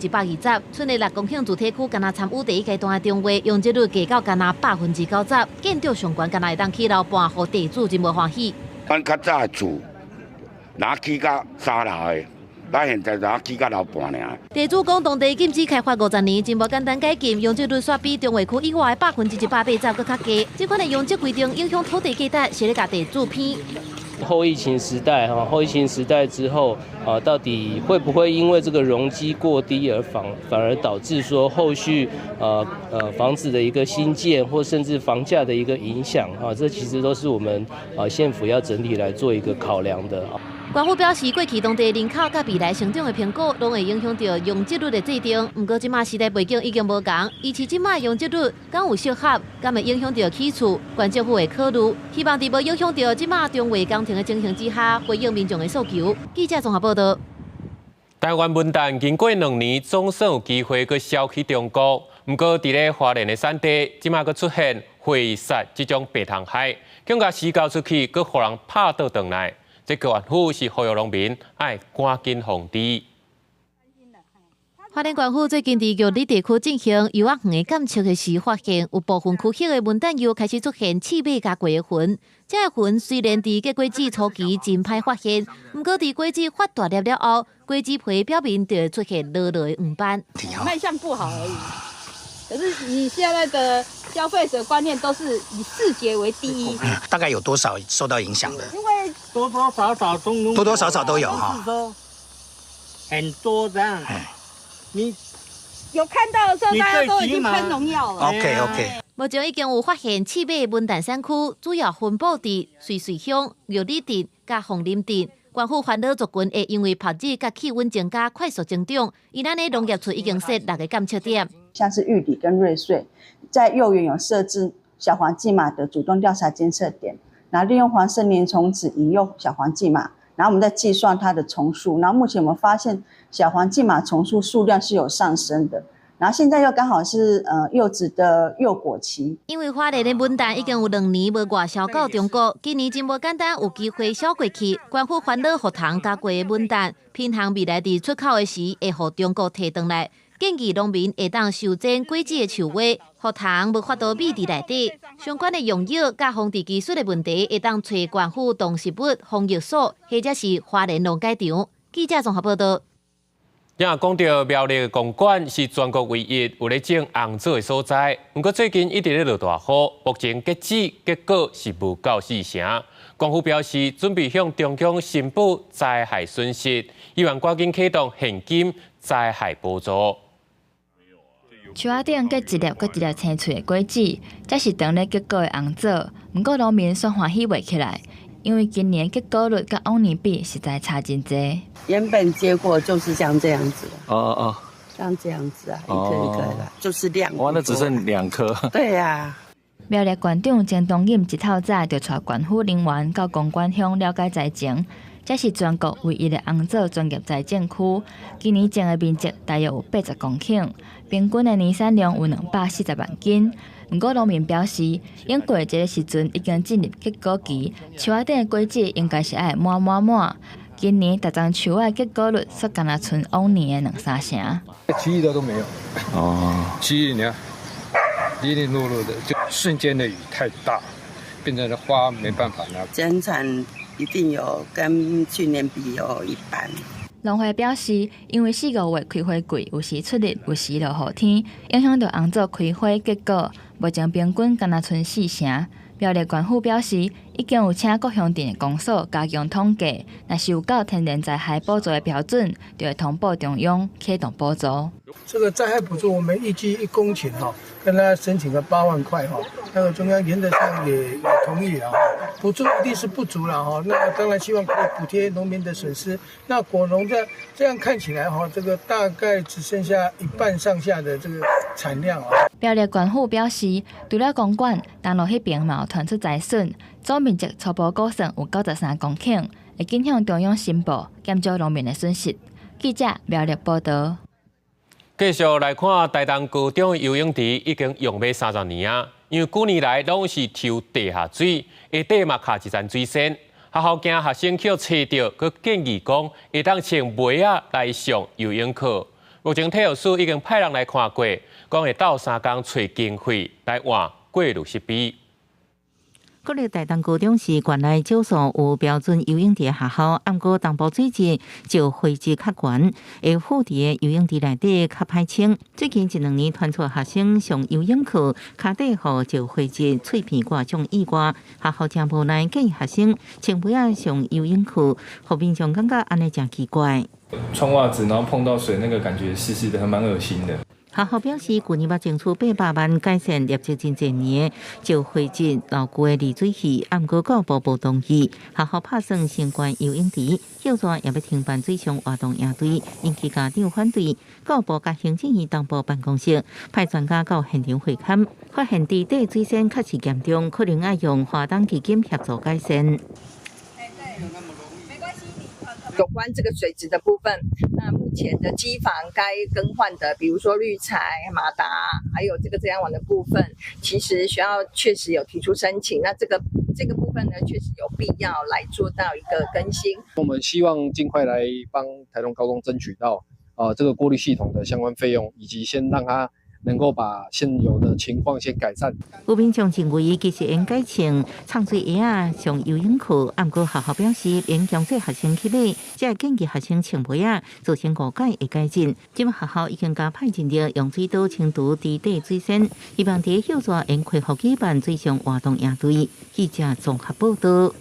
賰的6公頃住宅區，干焦參與第一階段重劃，容積率低到干焦90%。建築上懸干焦會當起樓半，予地主真無歡喜。咱較早厝，若起甲三樓的，咱現在就起甲流半爾。地主講，當地禁止開發50年，真無簡單解禁，容積率煞比中華區以外的180%閣較低。這款的容積規定影響土地價值，是咧共地主騙。後疫情時代，哈，後疫情時代之後，啊，到底會不會因為這個容積過低而反而導致說後續，房子的一個新建或甚至房價的一個影響，啊，這其實都是我們啊縣府要整體來做一個考量的。縣府表示，過去當地人口佮未來成長的評估，攏會影響著容積率的制定。毋過，這馬時代背景已經無仝，預期這馬容積率敢有適合，敢會影響著起厝，縣政府會考慮，希望佇無影響著這馬重劃工程的情形之下，回應民眾的訴求。記者綜合報導。台灣文旦經過2年，總算有機會閣銷去中國。毋過，佇咧花蓮的產地，這馬閣出現灰虱這種病蟲害，恐共銷到出去，閣予人拍倒轉來。這個縣府是呼籲農民愛趕緊防治。花蓮縣府最近佇玉里地區進行柚仔園的檢測的時，發現有部分區域的文旦柚開始出現刺尾佮過的痕。這个痕雖然佇結果子初期真歹發現，毋過佇果子發大粒了後，果子皮表面就會出現落落的黃斑。賣相不好而已。可是你現在的消費者觀念都是以視覺為第一。大概有多少受到影響的？因為多多少少都多多少少都有哈。很多這樣。你有看到的時候，大家都已經噴農藥了。 OK OK。目前已經有發現刺尾文旦產區，主要分布佇瑞穗鄉、玉里鎮佮鳳林鎮。縣府煩惱族群會因為曝熱佮氣溫增加快速增長，以咱的農業處已經設六个監測點。像是玉里跟瑞穗，在柚園有設置小黃薊馬的主動調查監測點，然後利用黃色黏蟲紙引誘小黃薊馬，然後我們再計算它的蟲數，然後目前我們發現小黃薊馬蟲數數量是有上升的。然後現在又剛好是柚子的幼果期。因為花蓮的文旦已經有2年無外銷到中國，今年真無簡單有機會銷過去。縣府煩惱予蟲咬過的文旦，品項未來佇出口的時會予中國提轉來。建議農民會當修剪果子的樹芽，予蟲無法度覕佇內底。相關的用藥佮防治技術的問題，會當揣縣府動植物防疫所，或者是花蓮農改場。記者綜合報導。也講著苗栗公館是全國唯一有咧種紅棗的所在，毋過最近一直咧落大雨，目前結籽結果是無夠四成。縣府表示準備向中央申報災害損失，希望趕緊啟動現金災害補助。樹仔頂結一粒閣一粒青翠的果子，這是當咧結果的紅棗。毋過農民煞歡喜袂起來，因為今年結果率佮往年比實在差真濟。原本結果就是像這樣子。哦哦，像這樣子啊，一顆一顆的，就是兩。哇，那只剩兩顆。對呀。苗栗縣長曾東錦一透早就帶縣府人員到公館鄉了解災情，這是全國唯一的紅棗專業栽種區，今年種的面積大約有80公頃，平均的年產量有240萬斤。毋過農民表示，應過這个時陣已經進入結果期，樹仔頂的果子應該是愛滿滿滿。今年逐叢樹仔結果率煞干焦賰往年的兩三成。其餘的都沒有。哦。其餘你看，零零落落的，就瞬間的雨太大，變成了花沒辦法拿。減產一定有跟去年比有一半。農會表示，因為四五月開花季，有時出日，有時落雨天，影響著紅棗開花結果。目前平均干焦賰四成。苗栗縣府表示，已經有請各鄉鎮的公所加強統計，若是有夠天然災害補助的標準，就會通報中央啟動補助。這個災害補助，我們預計1公頃哈，跟他申請個8萬塊哈，那個中央原則上也同意了哈。補助一定是不足了哈，那當然希望可以補貼農民的損失。那果農這樣看起來哈，這個大概只剩下一半上下的這個產量啊。苗栗縣府表示，除了公館，東蘆彼爿嘛有傳出災損，總面積初步估算有93公頃，會緊向中央申報，減少農民的損失。記者苗栗報導。繼續來看台東高中游泳池已經用欲30年啊，因為幾年來攏是抽地下水，下底嘛卡一層水鉎。學校驚學生去揣著，閣建議講會當穿襪仔來上游泳課。目前體育署已經派人來看過，講會鬥相共揣經費來換過濾設備。國立台東高中是縣內少數有標準游泳池的學校，毋過東部水質石灰質較懸，會附佇游泳池內底較歹清。最近一兩年傳出學生上游泳課，跤底予石灰質碎片割傷意外，學校誠無奈建議學生穿襪仔上游泳課，予民眾感覺按呢誠奇怪。穿襪子然後碰到水，那個感覺濕濕的，還蠻噁心的。學校表示，舊年捌爭取800萬改善累積真濟年石灰質老舊的濾水器，毋過教育部無同意。學校拍算先關游泳池，歇煞也欲停辦水上活動營隊，引起家長反對。教育部佮行政院東部辦公室派專家到現場會勘，發現池底水癬確實嚴重，可能愛用華東基金協助改善。有關這個水質的部分，那目前的機房該更換的，比如說濾材、馬達，還有這個遮陽網的部分，其實學校確實有提出申請。那這個部分呢，確實有必要來做到一個更新。我們希望盡快來幫台東高中爭取到這個過濾系統的相關費用，以及先讓它能夠把現有的情況先改善。有民眾認為，其實應該穿沖水鞋仔上游泳課，毋過學校表示，應強制學生去買，才會建議學生穿襪仔，造成誤解會改進。這擺學校已經加派人力用水刀清除池底水癬，希望佇歇煞會恢復舉辦水上活動營隊。記者綜合報道。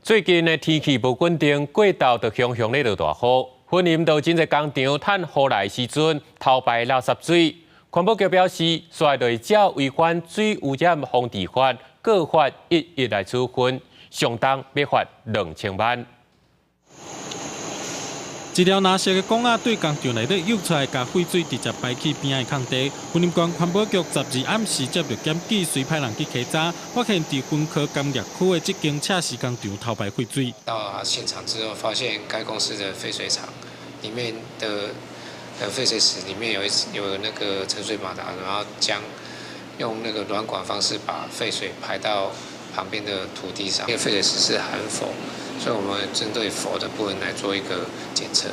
最近的天氣無穩定，過晝就雄雄咧落大雨，雲林就真濟工廠趁雨來時陣偷排垃圾水。環保局表示，煞會照違反水污染防治法，告發一一來處分，上重欲罰2000萬。一條藍色的管仔對工廠內底湧出來，共廢水直接排去邊仔的空地。雲林縣環保局12暗時接著檢舉，隨派人去稽查，發現佇雲科工業區的這間赤石工廠偷排廢水。到現場之後，發現該公司的廢水廠裡面的廢水池裡面有那個沉水馬達，然後將用那個軟管方式把廢水排到旁邊的土地上。因為廢水池是含氟，所以我們針對氟的部分來做一個檢測。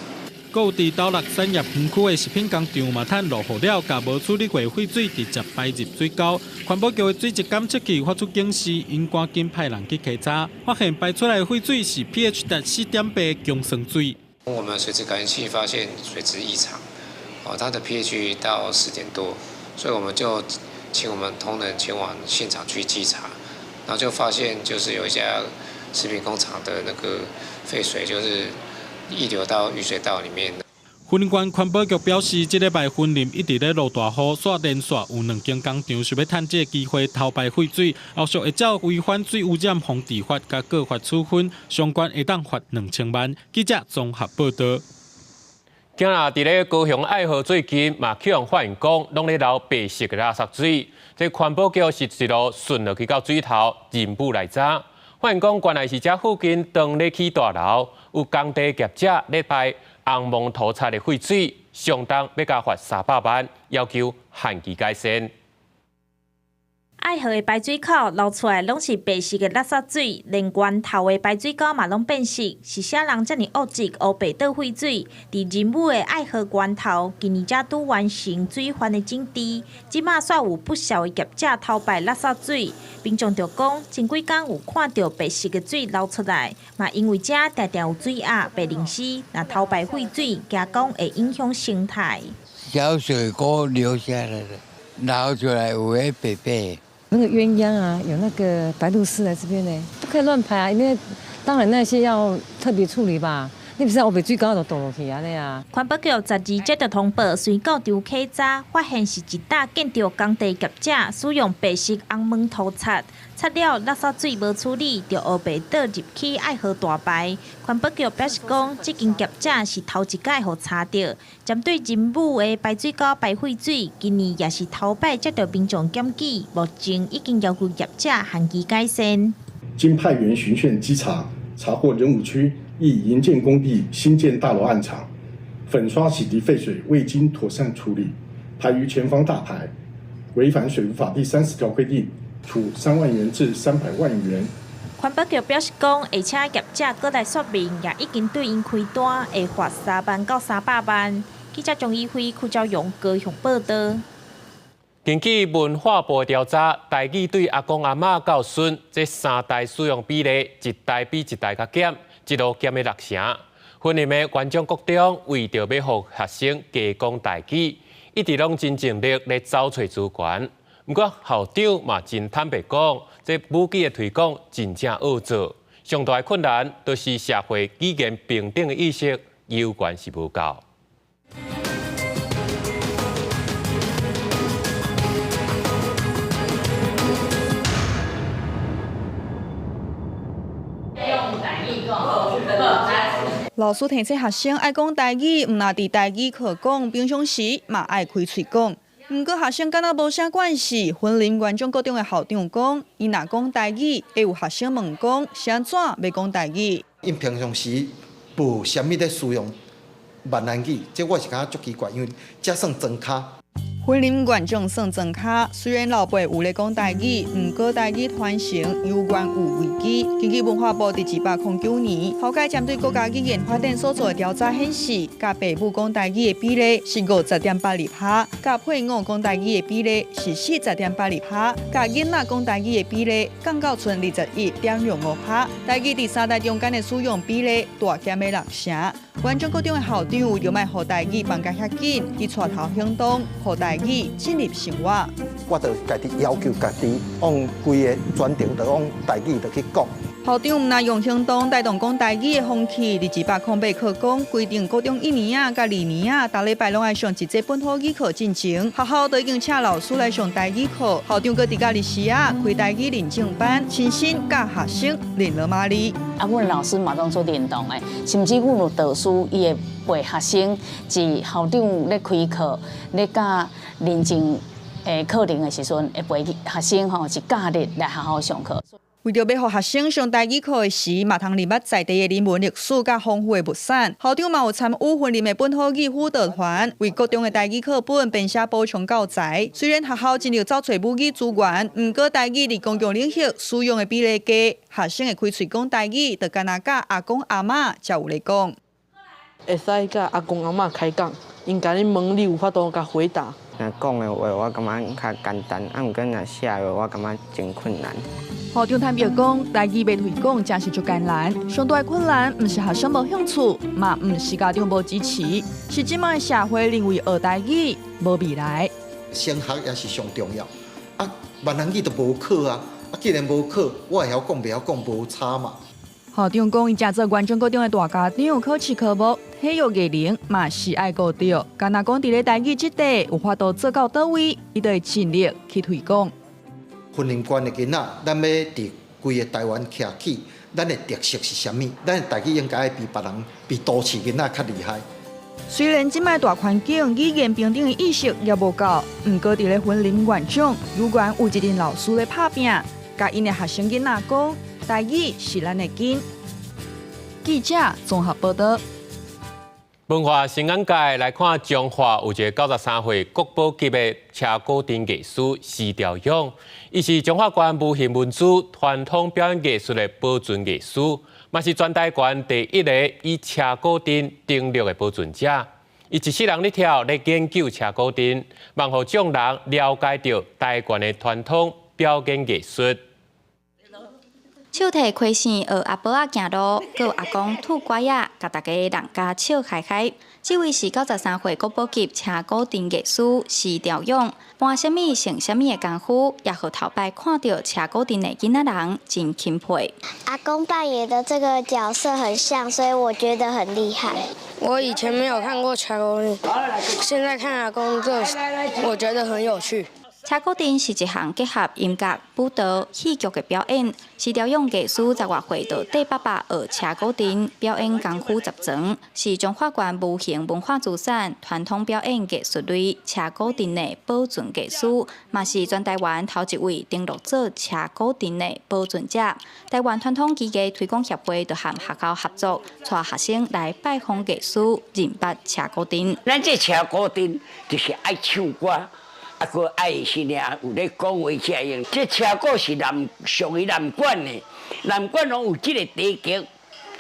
閣有佇斗六產業園區的食品工廠嘛，趁落雨了，共無處理過廢水直接排入水溝。環保局的水質監測器發出警示，𪜶趕緊派人去稽查，發現排出來的廢水是 pH 達4.8強酸水。我們水質感應器發現水質異常。哦，它的 pH 到4點多，所以我們就請我們同仁前往現場去稽查，然後就發現就是有一家食品工廠的那個廢水就是溢流到雨水道裡面。雲林縣環保局表示，這禮拜雲林一直咧落大雨，煞連續有兩間工廠想欲趁這個機會偷排廢水，後續會照違反水污染防治法，共告發處分，相關會當罰2000萬。記者綜合報道。今仔佇咧高雄愛河最近嘛，去予發現講，攏咧流白色的垃圾水。這環保局是一路順落去到水頭，認母來查，發現講原來是這附近當咧起大樓，有工地業者咧排紅毛塗漆的廢水，相當欲共罰300萬，要求限期改善。愛河的排水口流出來攏是白色的垃圾水，連源頭的排水溝嘛攏變色。是啥人遮爾惡質烏白倒廢水？佇仁武的愛河源頭，今年才拄完成水環的整治，這馬煞有不少的業者偷排垃圾水。民眾就講，前幾工有看著白色的水流出來，嘛因為遮定定有水鴨、白鷺鷥，若偷排廢水，驚講會影響生態。小水溝流下來的，流出來有彼白白。那個鴛鴦啊，有那個白鷺鷥來這邊呢，不可以亂排啊，因為當然那些要特別處理吧。你不是烏白水溝就倒落去按呢啊。環保局12接著通報，隨到場稽查，發現是一搭建築工地業者使用白色紅毛塗漆，漆了垃圾水無處理，就烏白倒入去愛河大排。環保局表示講，這間業者是頭一擺予查著，針對仁武的排水溝排廢水，今年也是頭擺接著民眾檢舉，目前已經要求業者限期改善。經派員巡線稽查，查獲仁武區一營建工地新建大樓案場，粉刷洗滌廢水未經妥善處理，排於前方大排，違反水污法第30條規定，處3萬元至300萬元。環保局表示講，會請業者過來說明，也已經對𪜶開單，會罰3萬到300萬。記者張怡輝、柯昭勇高雄報道。根據文化部調查，台語對阿公阿嬤到孫這三代使用比例，一代比一代較減，一路減了六成。雲林的元長國中為著欲予學生加講台語，一直攏真盡力咧走揣資源。毋過校長嘛真坦白講，這母語的推廣真正惡做，上大的困難就是社會語言平等的意識猶原是無夠。老師提醒學生愛講台語，毋但佇台語課講，平常時嘛愛開喙講。毋過學生敢若無啥關係。雲林元長國中的校長講，伊若講台語，會有學生問講，是按怎欲講台語？𪜶平常時無啥物咧使用閩南語，這我是感覺足奇怪，因為這算莊跤。雲林縣長算莊跤，雖然老輩有咧講台語，毋過台語傳承猶原有危機。根據文化部佇2009年，頭擺針對國家語言發展所做的調查顯示，佮爸母講台語的比例是50.82%，佮配偶講台語的比例是40.82%，佮囡仔講台語的比例降到賰21.65%。台語佇三代中間的使用比例大減了六成。元長國中的校長就欲予台語放甲遐緊，伊帶頭行動，予台語進入生活。我就家己要求家己，往規个全程就往台語就去講。校長毋但用行動帶動講台語的風氣，佇208課綱規定，國中一年仔佮二年仔，逐禮拜攏愛上一節本土語課進前，學校都已經請老師來上台語課。校長閣佇假日時仔開台語認證班，親身教學生練羅馬字。啊，阮老師嘛攏做認同的，甚至阮有導師，伊會陪學生，是校長咧開課咧教認證的課程的時陣，會陪學生吼是假日來學校上課。為著欲予學生上台語課的時，嘛通認捌在地的人文歷史佮豐富的物產。校長嘛有參與雲林的本土語輔導團，為國中的台語課本編寫補充教材。雖然學校盡力走揣母語資源，毋過台語佇公共領域使用的比例低，學生會開喙講台語，就敢若佮阿公阿嬤才有咧講。會使佮阿公阿嬤開講，𪜶共你問，你有法度共回答。若講的話，我感覺較簡單；啊，毋過若寫的話，我感覺真困難。校長坦白講，台語欲推廣真是足艱難。上大的困難，毋是學生無興趣，嘛毋是家長無支持，是這擺社會認為學台語無未來。先學也是上重要。啊，閩南語都無課啊！啊，既然無課，我會曉講，袂曉講無差嘛。校長講，伊誠做元長國中的大家長，考試科目、體育藝能嘛是愛顧著。敢若講佇咧台語這塊有法度做到佗位，伊就會盡力去推廣。雲林縣的囡仔，咱欲佇規个台灣徛起，咱的特色是啥物？咱的台語應該愛比別人、比都市囡仔較厲害。雖然這擺大環境語言平等的意識猶無夠，毋過佇咧雲林縣長，猶原有一陣老師咧拍拚，共𪜶的學生囡仔講，台語是咱的根。記者綜合報道。文化新眼界來看，彰化有一个93歲國寶級的車鼓陣藝師施兆勇，伊是彰化縣無形文資傳統表演藝術的保存藝師，嘛是全台灣第一个以車鼓陣登錄的保存者。伊一世人咧跳咧研究車鼓陣，望予眾人了解著台灣的傳統表演藝術。手提開線學阿婆仔行路，閣有阿公拄拐仔，共大家人家笑開開。這位是93歲國寶級車鼓陣藝師施兆勇，搬啥物成啥物的功夫，也予頭擺看著車鼓陣的囡仔人真欽佩。阿公扮演的這個角色很像，所以我覺得很厲害。我以前沒有看過車鼓陣，現在看阿公這，我覺得很有趣。車鼓陣是一項結合音樂、舞蹈、戲劇的表演。施兆勇藝師十外歲就綴爸爸學車鼓陣，表演功夫十全，是彰化縣無形文化資產傳統表演藝術類車鼓陣的保存藝師，嘛是全台灣頭一位登錄做車鼓陣的保存者。台灣傳統技藝推廣協會就和學校合作，帶學生來拜訪藝師，認捌車鼓陣。咱這車鼓陣就是愛唱歌。啊，閣愛是爾有咧講話才會用。這車鼓是南屬於南管的，南管攏有這个地格，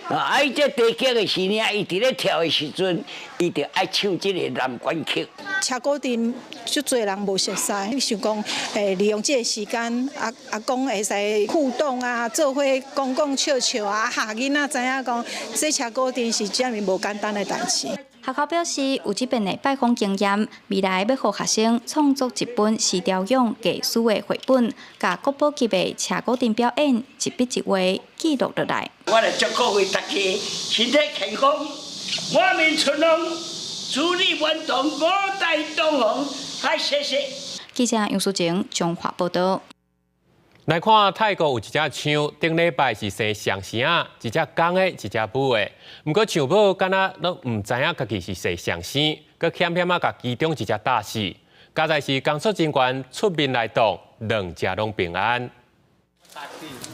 啊！伊這地劇的時呢，伊佇咧跳的時陣，伊就愛唱這個南管曲。車鼓陣足濟人無熟似，想講利用這個時間，阿阿公會使互動啊，做伙講講笑笑啊，嚇囡仔知影講，這車鼓陣是遮爾無簡單的代誌。學校表示，有這遍的拜訪經驗，未來欲予學生創作一本時調養藝術的繪本，共國寶級的車鼓陣表演一筆一畫記錄落來。我來祝各位大家身體健康，滿面春風，如意滿堂，五代同堂，還謝謝。記者楊淑晴彰化報道。來看泰國有一隻象，頂禮拜是生雙生仔，一隻公的，一隻母的。毋過象母敢若攏毋知影家己是生雙生，閣險險仔共其中一隻打死。佳哉是工作人員出面來擋，兩隻攏平安。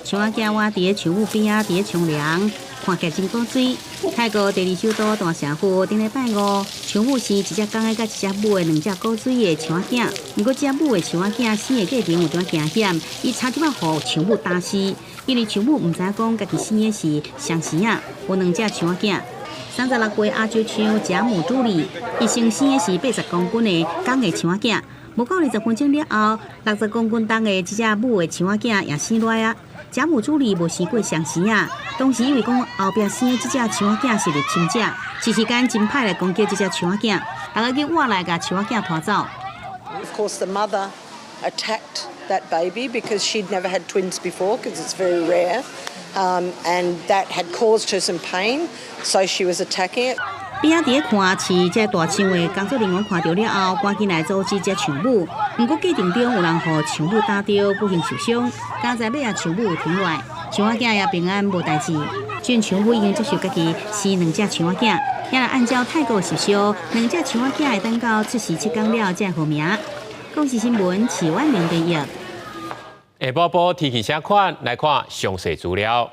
象仔囝倚佇咧象母邊仔，佇咧沖涼，看起來真古錐。泰國第二首都大城府頂禮拜五，象母生一隻公的佮一隻母的兩隻古錐的象仔囝。毋過這母的象仔囝生的過程有點驚險，伊差點仔予象母打死，因為象母毋知影講家己生的是雙生仔，有兩隻象仔囝。36歲亞洲象賈母朱莉，伊先生的是80公斤的公的象仔囝。無夠20分鐘了後，60公斤重的這隻母的象仔囝也生落來啊！賈母朱莉無生過雙生仔，當時以為講後壁生的這隻象仔囝是入侵者，一時間真歹來攻擊這隻象仔囝，逐家去倚來共象仔囝拖走。 Of course, the mother attacked that baby because she'd never had twins before, because it's very rare, and that had caused her some pain, so she was attacking it. 邊仔佇咧看飼這大象的工作人員看著了後，趕緊來阻止這象母。毋過過程中有人予象母打著，不幸受傷。佳哉尾仔象母停落來，象仔囝也平安無代誌。這象母已經接受家己生兩隻象仔囝，也若按照泰國習俗，兩隻象仔囝會等到出世7工了才會號名。公視新聞，徐婉玲編譯。下晡晡天氣啥款？來看詳細資料。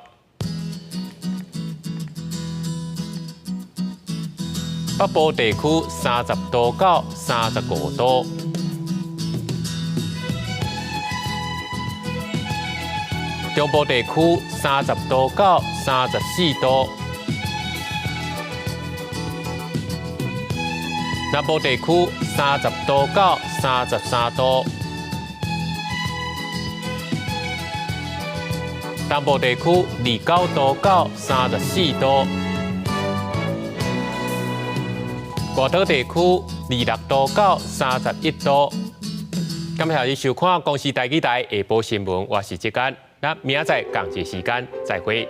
北部地區30度到35度，中部地區30度到34度，南部地區30度到33度，東部地區29度到34度。外島地區26度到31度。感謝你收看公視台語台下晡新聞，我是志堅，咱明仔載仝一時間再會。